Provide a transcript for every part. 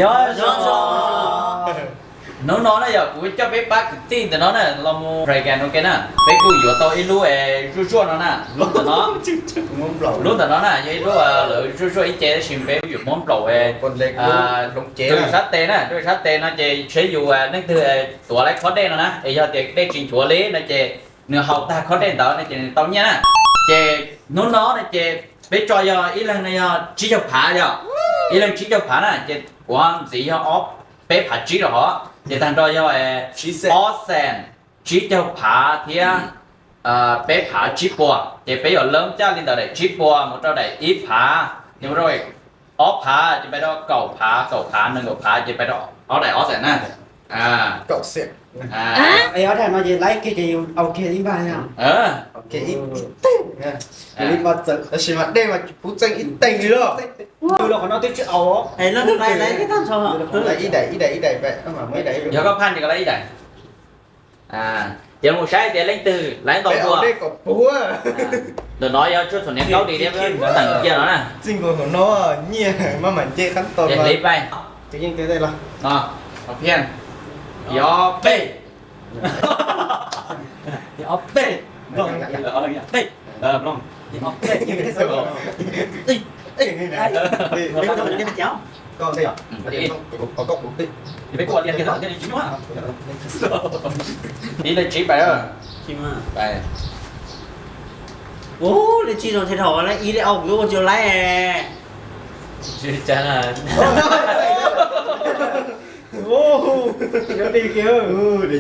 Nyob zoo. Hnub no na yog kuv coj peb pab kwv tij ntawm no na los mus America no ke na, peb kuj yuav tau ib lub zuaj zuaj no na, lub ntawm no, lub ntawm no na yog ib lub lawv zuaj zuaj ib ce tab sis peb yuav muab nplaum rau sab tes na, rau sab tes no ces seb yus leej twg tuav lawv khob dej no na es yog tias dej tsis nchuav li no ces nws haus tag khob dej ntawd no ces nws tau nyiaj na. Ces hnub no no ces peb tso yog ib leeg no yog tsib caug phav yom, ib leeg tsib caug phav na ces kuv ntxiv yog ob, peb phav tsib rau hov ces tag nrho yog ob xees tsib caug phav thiab peb phav tsib puas ces peb yuav leeb caj li ntawm daim tsib puas mus rau daim ib phav, ces mus rau ob phav ces pais rau kaum phav, kaum phav nees nkaum phav ces pais rau ob daim ob xees na. Tab sis mas dej mas tsis pub txeeb ib teg li los. Ib daim, ib daim, ib daim, yog koj phaj ces koj lawv ib daim. Ces mus saib tias leej twg lawv ntau dua. Ntawm no yog tsuj txhuam niam kaub di thiab teem kiag no na. Txij nkaus hauv no nyiaj maj mam nce qab tau. Hliv pais. Phiaj, ob peb, ob peb, peb, ob peb. Ib leeg tsib pais. Ub, leej tsib zoo thiaj dhau, ib leej ob kuv ua tsis laib. Daim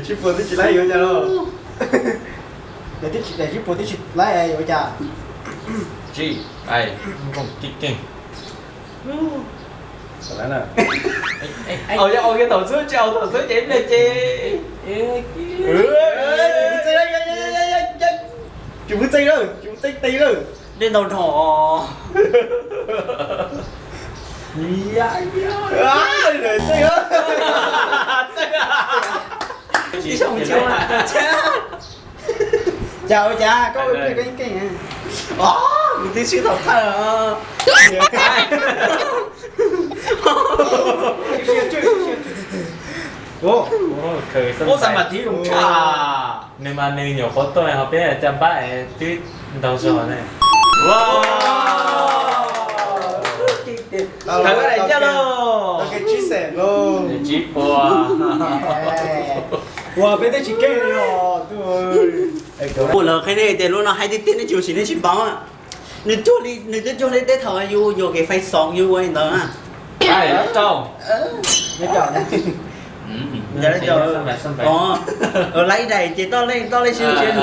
tsib puas twb tsis laib yuav cas los? Daim tsib puas twb tsis laib yuav cas? Tsib, pais. Au, yog au kiag thaum xwb, tsis au thaum xwb ces ib pliag ces. Tsis pub txeeb lawm, tsis pub txeeb tes lawm. Dej ntau dhau. Cas ua cas koj ua pliag koj yeej keej. Kuv twb sib thaum thawj. Ua xab mas thiv zoo tshaj. Nws mas nws nyuam qhuav tuaj ho peb caj npab twb ntau zog ne. Thawm daim ncauj lauj. Tsib puas. Ua peb twb tsis keej li os. Ua lawv qhia nej tias lub no haib tiag tiag nej tsis sim nej tsis paub. Nws cuag li, nws twb cuag li tej thaum yus yuam kev fais xoov yus ua li ntawd na. Laib daim ces toj leej toj leej sib sib.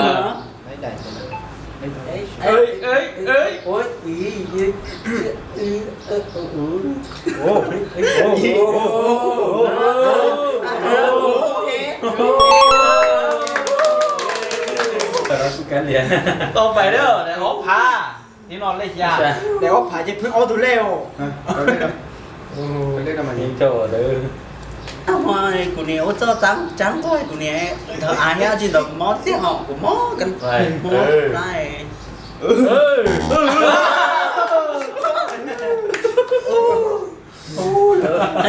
Tau pais lawm, daim ob phav, ib no lej xya. Daim ob phav ces pheej ob tug lej os. Kuv niam ua txoj tsav tsav nqaij, kuv niam ntawd av thiab tsis ntawd kuv mob tiag os, kuv mob ka mob lawm.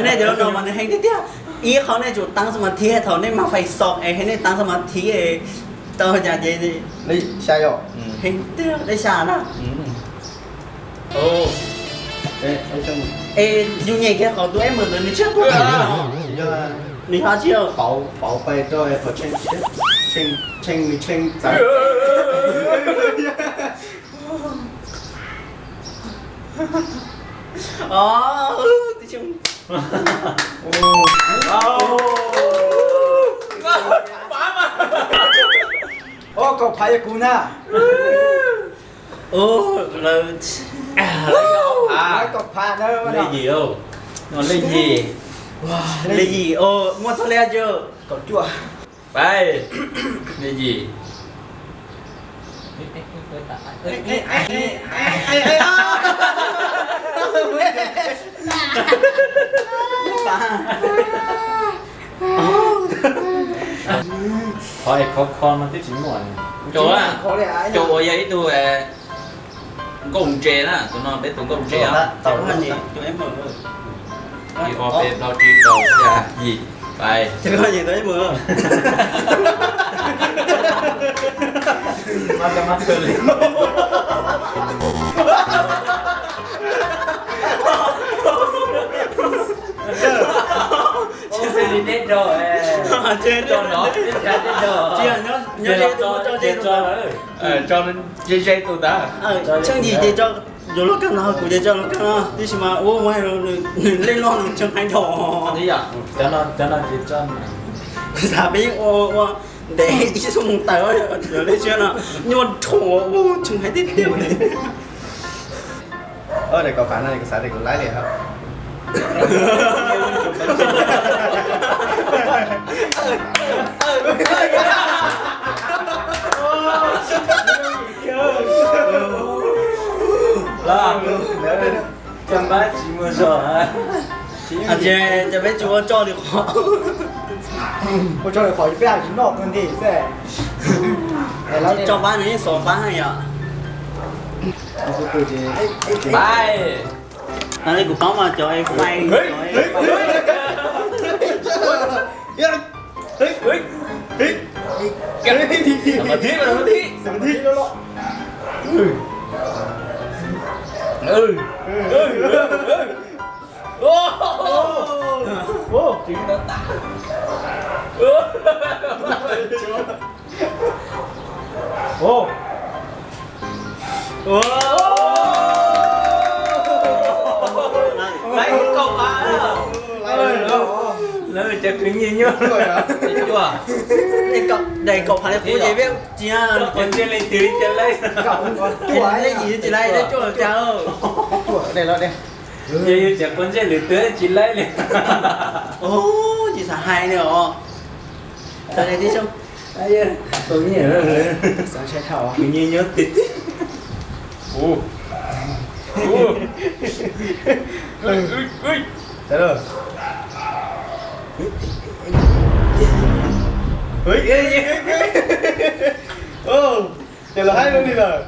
Nej cov no mas nws heev tiag tiag. Ib qho nej tsum taab xab mas thiv thaum nej mag fais xoom es nej taab xab mas thiv tau cas ces heev tiag, lej xya na. Es yus nyeem kiag qhov tus M ntawd nws tshiab tuaj, nws ho tsis yog pauv pauv pais rau qhov tshee, tshee, tshee txawv. Kaum phav yog kuv na. Lawv kaum phav na. Lej yim, no lej yim. Lej yim, muaj txog lej yim. Kaum cuaj. Pais, lej yim. Qhov es khov kho no twb tsis muaj. Cov uas yog ib tug nkauj ntse na, tus no peb tus nkauj ntse. Ib ob peb plaub tsib rau xya yim, pais. Ces koj yeej tau ib mus. Mas tau mas kawg li. Ua li deb rau, tso no, deb rau. Tso ze ze tus ntawd. Tsheej yim ces tso yuav lub kawg no, kuv ces tso lub kawg no, tiam sis mas ua ua hais nws lej loj nws tsheej hais dhau. Kuv xav peb yeej ua ua ntev ib xuab moos tawm, yog lej siab no nyuaj dhau, ua tsheej hais tiag tiag li. Daim kaum phav no kuv xav tias kuv laib li hos. Los, cov npab tsis muaj zog. Ces cov peb tsis ua tso li qhov, ua tso li qhov peb tsis noj kawg nti xwb. Tso pab nws yeej xov pab yom. Pais. Kuv paub mas cov fai. Lawv cov khwv nyiaj nyuaj. Daim kaum phav li qub ces peb tsis, quav ntsej leej twg ces laib. Leej yim tsis laib, dab cuaj cas. Yog yus tseem quav ntsej lwm tus tsis laib li. Tsis xav hais li os. Xav hais tib zoo. Khwv nyiaj nyuaj tiag tiag. Ces lawv haib lub li lawm.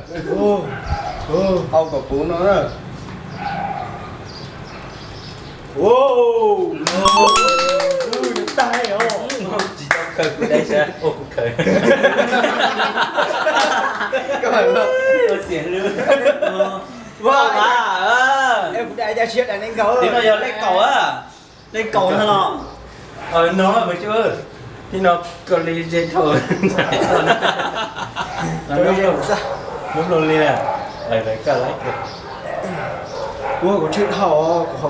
Au kom puv no na. Tsis tau khaws kuv dai sab, ua kuv khaws. Kuv dai dai siab dai nees nkaum. Tib no yog lej kaum a. Lej kaum no los. No mas tib no koj li ze dhau. Lub li, lawv koj laib. Kuv tsheej dhau, kuv ho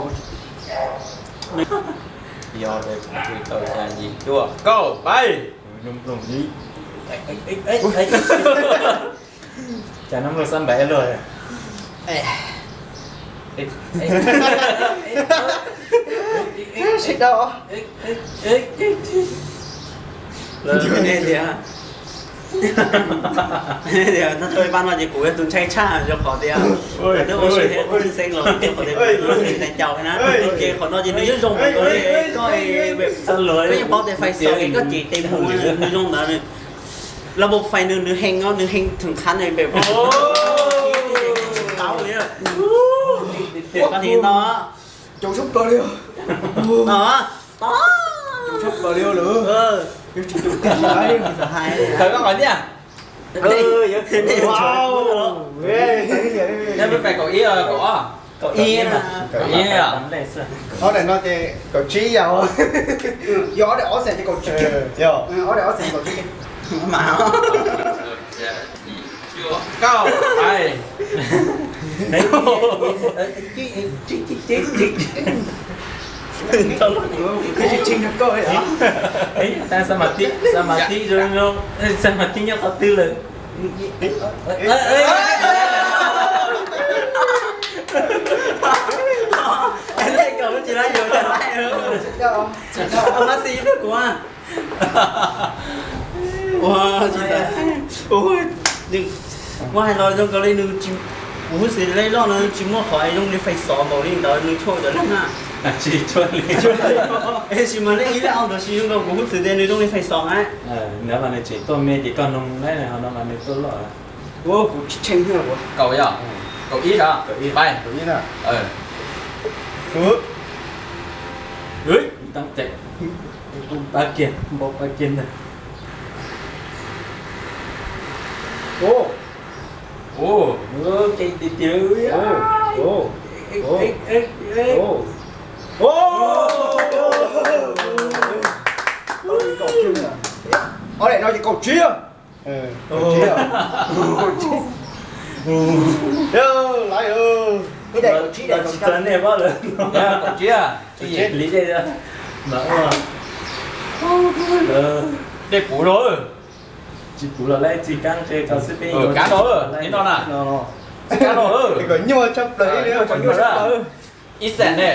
yog tau xya yim cuaj kaum pais. Cas no mloog xab npais luaj. Sib dhau. Tias, tias no ces kuv yog tus ntshai tshaj, yog qhov tias twb ua si he kuv tsis xeeb los, qhov tias kuv ua si tais caus na, ces qhov no ces nws yuav zoo npaum li koj, koj yeej paub tias fais xov es koj cem tes mus nws zoo ntawd. Los mus fais nws, nws hee, nws hee thwm qhab nws pem tau li. Tias koj li no. Coob tshaj plaws li. Coob tshaj plaws li lawm. Yog tsis coob tiag tsis laib li. Kawg koj qhov tiag. Yog peb pais kaum ib, kaum ob. Kaum ib, kaum ib. Ob daim no ces kaum tsib yom. Yog ob daim ob xees ces kaum tsib. Ob daim ob xees kaum tsib. Mas Kauj, kuv twb tsis tsheej yog koj li os. Xab mas tib, xab mas tib zoo zoo, xab mas tib nyob qhov twg lawm? Lej kaum tsis laib yus, mas xij twg kuv. Ua, tsis tas. Ua, nws, muab hais los zoo nkaus li nws tsis, kuv hub xwm lej loj no nws tsis muaj qhov zoo li fais xov npaum li ntawd nws tshuaj cov neeg na. Tsis tshuaj li. Es sis mas lej ib lej ob ntawd sis zoo nkaus kuv hub xwm tias nws zoo li fais xov na. Nws mas nws tseem tuaj me ces koj noog na, ho no mas nws tuaj loj. Ua, kuv tsis tsheej thiab. Kaum yom? Kaum ib sas? Kaum ib. Pais. Kaum ib na. Kuv Tab cem, pab kiag, npau pab kiag ntag. Ua, keej tiag tiag. Ob daim no ces kaum tsib. Kaum tsib. Ib daim kaum tsib, daim kaum tsib. Kaum tsib. Li dej, dej puv los. Tsis puv los lawm, txiv kab nqe ko xwb peb. Kab no, ib no na. Txiv kab no. Kom nyuaj tshaj plaws li, nyuaj tshaj plaws. Ib xees ne.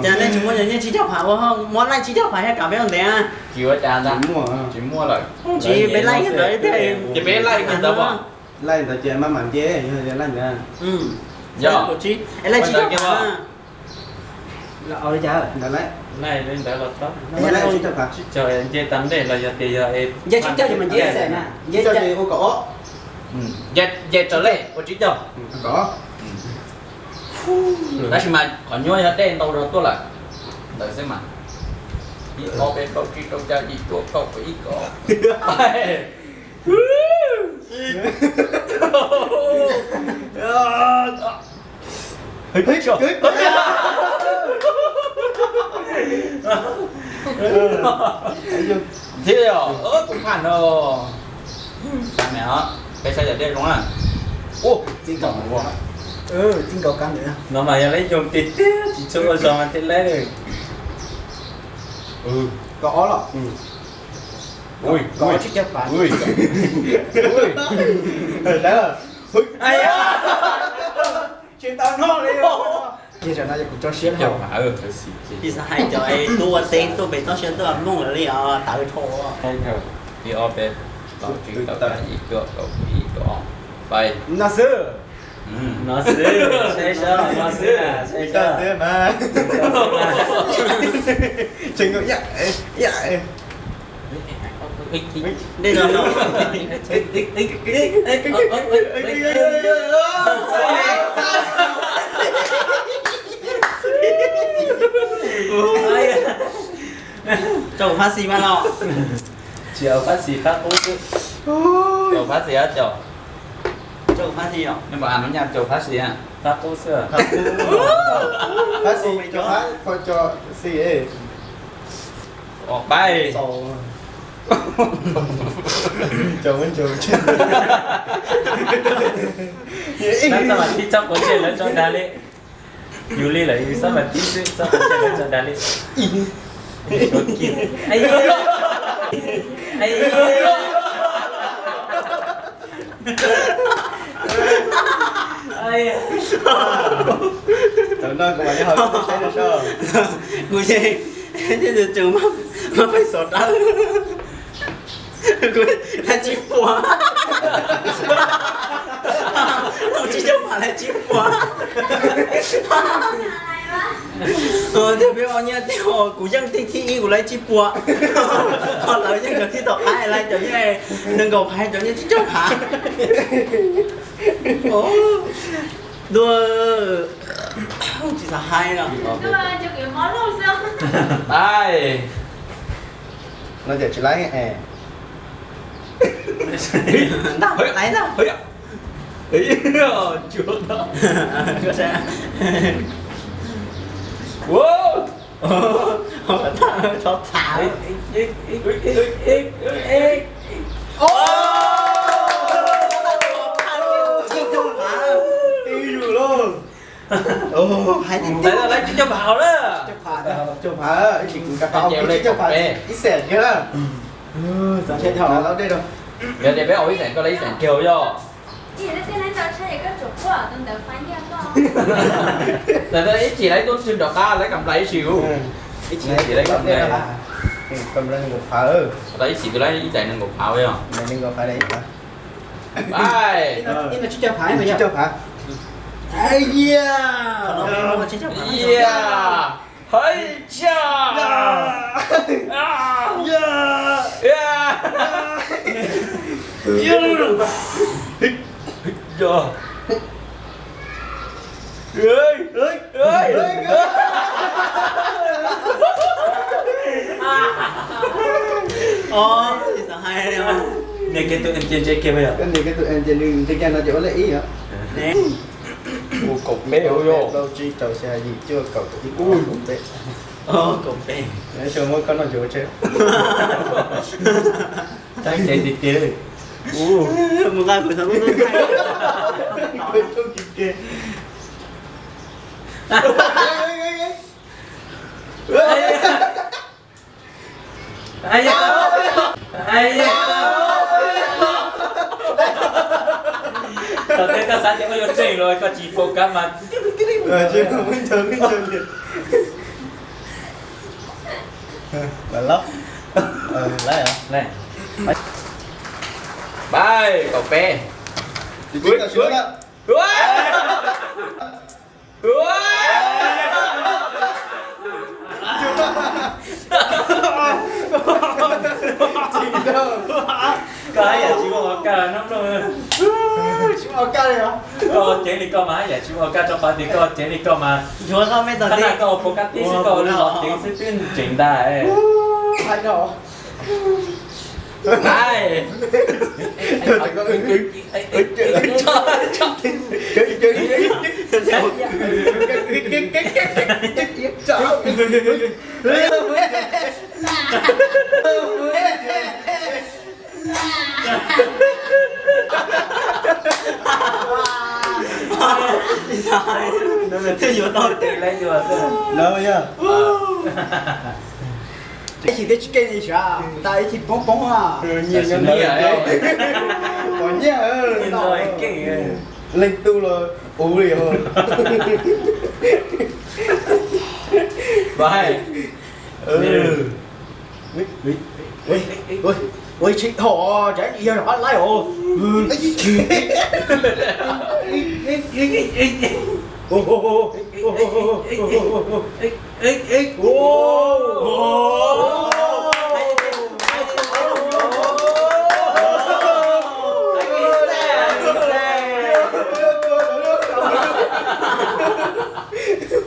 Cas nej tsis muaj nyiaj tsib caug phav ua, muab laij tsib caug phav thiab kam peb ua ntev na. Tsis ua cas ntag, tsis muaj lawm. Tsis peb laij kiag ntawd ib pliag. Ces peb laij kiag ntawd pom. Laij ntawd ces maj mam nce, yog laij ntawd. Yog. Laij tsib caug phav. Laij li ntawd los tau. Tsib caug nce tag ntej los yog tias yog nce tsib caug ces mas nce xees na. Nce tsib caug ces ua kaum ob. Nce raws lej ua tsib caug. Kaum ob. Tab sis mas qhov nyuaj yog dej ntau zog tuaj lawm. Ntawd xwb mas. Ib ob peb plaub tsib rau xya yim cuaj kaum ib kaum ob. Thiab yog kuv phaj no. Peb saib yog dej zoo na. Ua, txij nkaus, txij nkaus kab ntawd. No mas yog lawv yoog tiag tiag tsis tshua ua zog mas thiaj laib. Kaum ob los? Kaum ob tsib caug phav. Tsis tau noj li. Ces tam no yog kuv tso siab. Pis xav hais cov es tub ua teb tuaj pem toj siab tuaj mloog lawv li os tawv dhau. Ib ob peb plaub tsib rau xya yim cuaj kaum ib kaum ob. Pais. No xwb. No xwb, saib seb no xwb, saib seb. Tseem ib yam. Dej no no. Tso kuv phab xis mas los. Tsis, phab xis phab qub xwb. Tso phab xis, tso. Tso kuv phab xis os. Nej puas hais lub nyab tso phab xis? Phab qub xwb. Phab xis, tso phab, tso xis. Pais. Tso, tso. Txhob mas tib txhob quav ntsej lawv tso dag li. Yus li lawm yus txhob mas tib xwb, txhob quav ntsej lawv tso dag li. Thaum no kuv mam li ho saib no soj. Kuv yeej, yeej tseem, tseem mas pais xov dawb. Kuv laib tsib puas. Laib tsib puas. Tias peb ua nyiaj tiag, kuv yeej thib ib kuv laib tsib puas. Ho lawv yeej cov thib tom qab laib cov nyiaj nees nkaum phav, cov nyiaj tsib caug phav. Dua, tsis xav hais no. Ai. No ces tsis laib es. Ntag, laib ntag. Tsuav ntag. Txhob txhav. Ib zus lauj. Hais tias laib tsib caug phav na. Tsib caug phav, ib sim kuv rov qab ua tsib caug phav ib xees kiag na. Txaus tshaj dhau. Laib dej rau. Yog tias peb ua ib xees koj laib ib xees kiag yog. Ib chim laib tuaj ntxhw nrov qab laib kam nplais ib sim. Ib chim laib kam nplais. Ib chim laib ib daim nees nkaum phav yog. Ib no tsib caug phav, ib no tsib caug phav. Hais tias, hais tias. Ua, tsis xav hais li. Nias kiag tus em ntse ntse kiag yom. Koj nias kiag tus em ntse ntse kiag no ces ua lej ib yom. Ua kaum peb ua yog. Plaub tsib rau xya yim cuaj kaum ib, kaum peb. Kaum peb. Xyov muab koj noj ntsuag ua tsheb. Tab ces tiag tiag. Mus nqa kuv xav lub ntawd. Thaum twg koj xav tias koj yuav tseem los koj tsis focus mas. Pais, kaum peb. Koj haj yam tsis muaj ua kaj no. Koj ceev li koj mas haj yam tsis muaj ua kaj, rau qhov tias koj ceev li koj mas. Qhov no koj ua focus tib xwb, koj ua los ceev xwb twb tseem ntag. Ib chim twb tsis keej li sav, tas ib chim poob poob a. Pom nyiaj, leej twg los puv li os. Ua tsis dhau, yog rov qab laib os.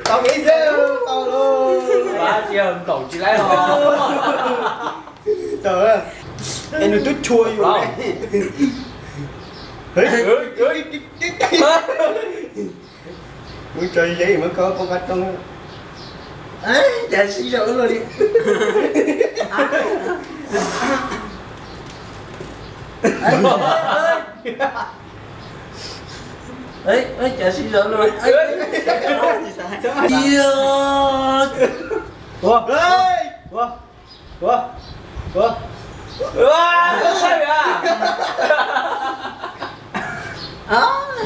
Tau ib xees tau lauj. Tsis nplaum tsis laib os. Es nws twb tshua yus. Muab tso ze muab koj poob qab roob. Cas sib zog ua luaj li. Cas sib zog ua luaj li. Ua, ua, ua, ua.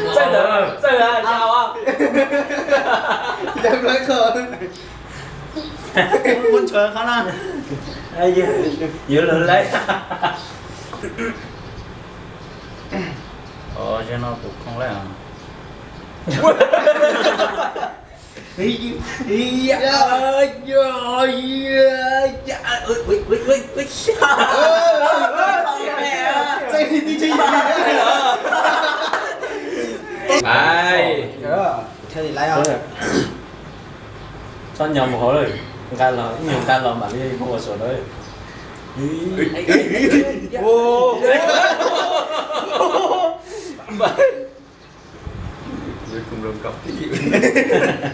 Txawj ntawd, txawj ntawd, yau. Muab ntshua qhov no. Yuav lawv laib. Zaum no tus khoo laib. Ai, thiaj li laib os. Txhob nyo mus hauv lawm, nqa los, ib nyuag nqa los mam li ua saum lawm.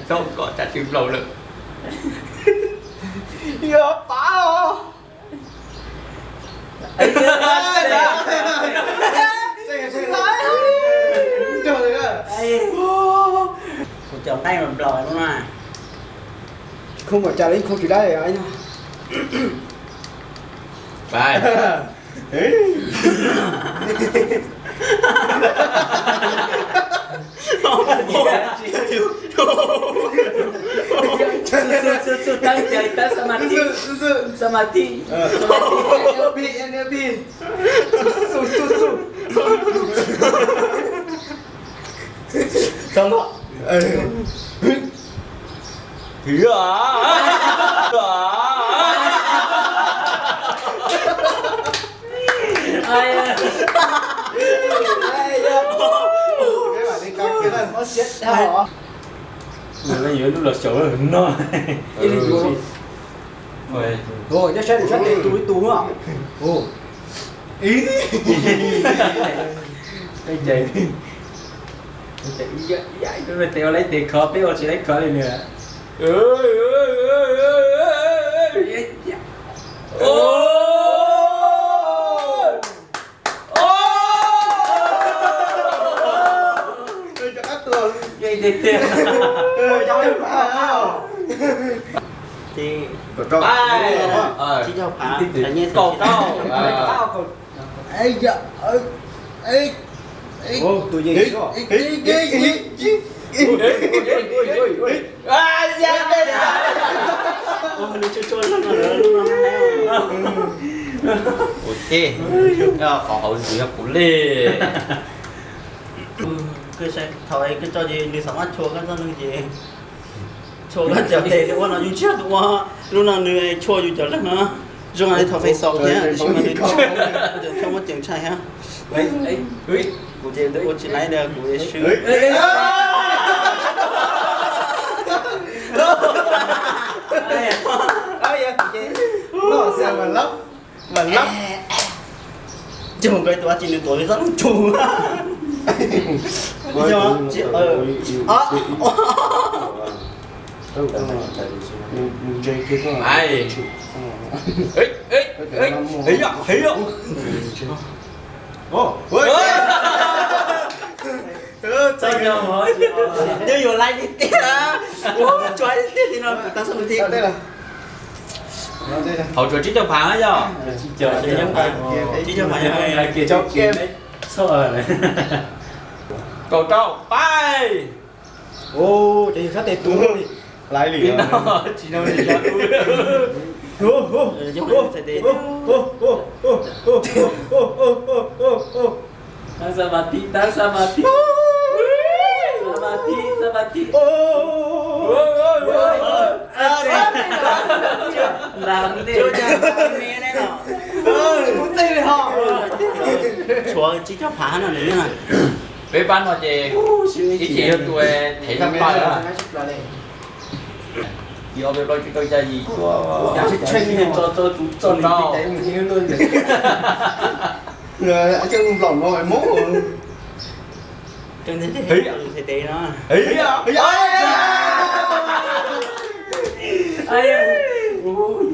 Txhob kom tsam tsis nplaum lawm. Yuav pav os. Kuv cov nqaij nplaum lub no. Khoo npaum cas los yeej khoo tsis dai no. Xwb, xwb, xwb, tab cai tab, xam mas tij, xam mas tij, xam mas tij. Xub, xub, xub. Nws yuav lub los xyaum no. Tus, nyob saib nws sab tes tus ib tug na. Tus, tes ua laib tes khov, peb ua tsis laib khov li nws. Kaum rau. Ua qhov hauv ntxwv yog kuv li. Koj tso ces nws xam mab tshua koj txoj neeg ces tshua koj cov tes ua no yus tshiab tus ua. Lub no nws tshua yus cov leeg no. Zoo li thaum fais xaus thiab, tiam sis mas nws tshua muab ceem tshaj thiab. Kuv ces ua tsis laib li, kuv swb. Ces mus nkawd tus tsis nws tuav li txoj neeg tshua. Nyob yuav laib tiag tiag, tsuas tiag tiag no kuv tab xab mus thiab. Hauv tsuas tsib caug phav yog. Tsib caug phav yog txhoj. Kaum rau, pais. Cov yog sab tes tus li. Laiv li no tsis no li. Tab xab mas thib, tab xab mas thib. Xab mas thib, xab mas thib. Ntas ntej. Tshuav tsib caug phav no nws. Peb pab no ces ib chim yog tus thev tag plaws. Yog peb pab tsib caug yim. Tso tso tus tso no. Coj nplaum no mob.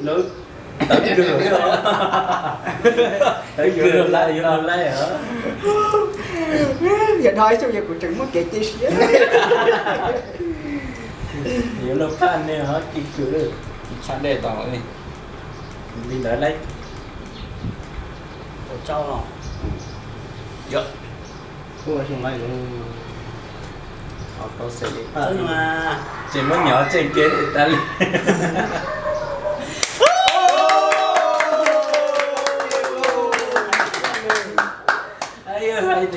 Lawv tawv kawg, tawv kawg lawm yuav laij os. Yog no ib xyoos yog kuv tseem muaj kev cia siab. Yuav luag phaj nej os, kev kawg. Tshaj dej tau li ntawd laij. Ua tsauj los. Yog. Tseem muab nyov tseem kev tas li.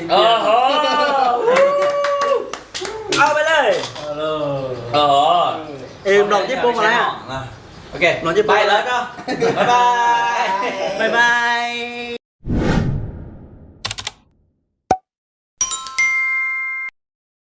Au, pais lawm. Es mlom cib poob lawm. Ok, mlom cib poob lawm. Bye bye.